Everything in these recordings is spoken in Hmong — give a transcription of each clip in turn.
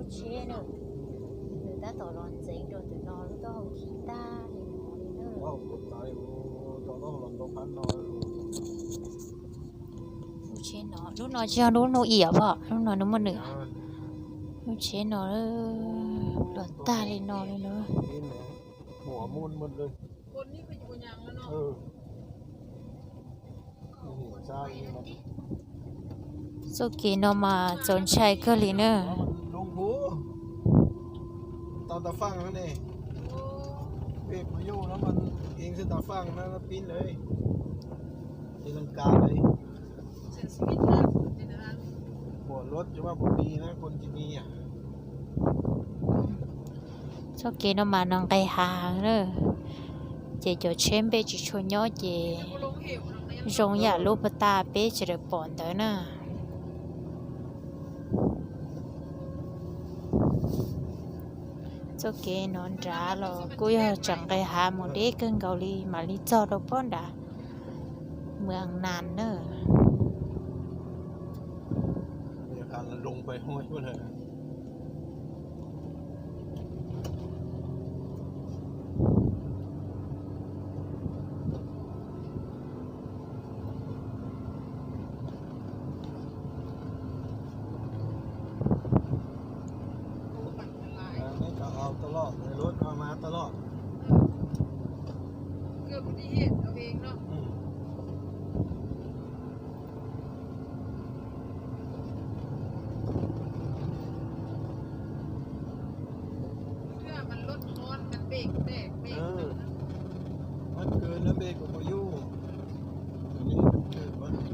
Tsheb na, nws tab tom los ntxeev rau ntawm no lub taub hau khi tag li no li na. Lub tsheb no, lub no tsis yog lub hnub ib os pom, lub no nws muaj nws. Lub tsheb no los tag li no li na. Txoj kev no mas txaus ntshai kawg li na. Txoj kev no mas nws nqis hav na, ces cov tsheb npej tsis tshua nyob ces zoo yam lub pas tas peb sawv daws pom ntawd na. Txoj kev no nrad los kuj yog tseem nqis hav mus deb kawg nkaus li mam li txog rau pob nrad Mws Nas na.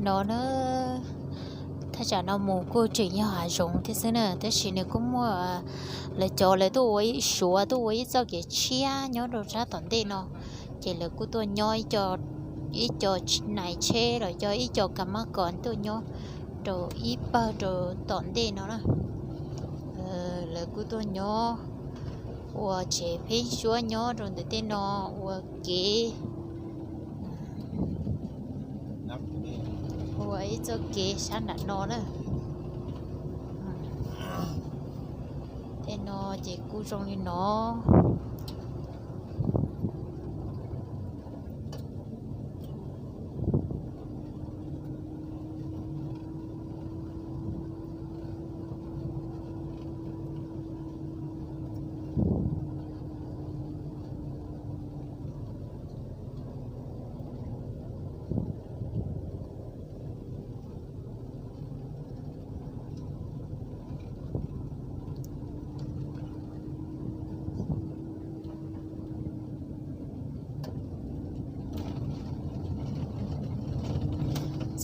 No na, thaj tsam no mus kuj tseem yog hav zoov thiab xwb na, tab sis nws kuj muaj, lawv cov lawv tuaj ua ib suav tuaj ua ib txoj kev tshiab nyob rau sab tom ntej no, ces lawv kuj tuaj nyob ib co nais tsheb los yog ib co kas mab kos tuaj nyob rau ib pawg rau tom ntej no na. Lawv kuj tuaj nyob ua tsev pheeb suab nyob rau ntawm tej no, ua kev, ua ib txoj kev sab nram no na. Tej no ces kuj zoo li no.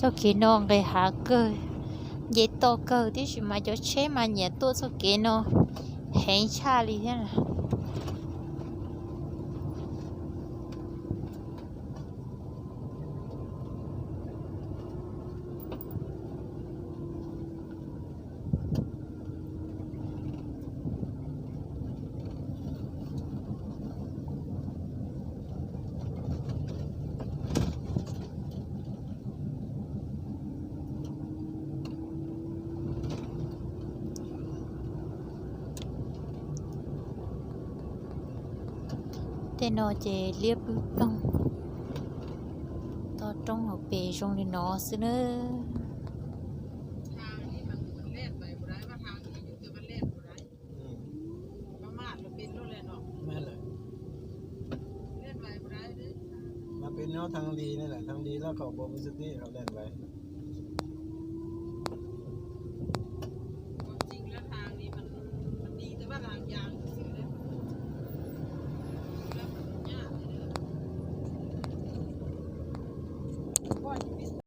Txoj kev no nqis hav kawg, nce toj kawg, tiam sis mas cov tsheb mas nyiam tuaj txoj kev no heev tshaj li thiab. Tej no ces liab ploog ploog, toj roob hauv pes zoo li no xwb nawb.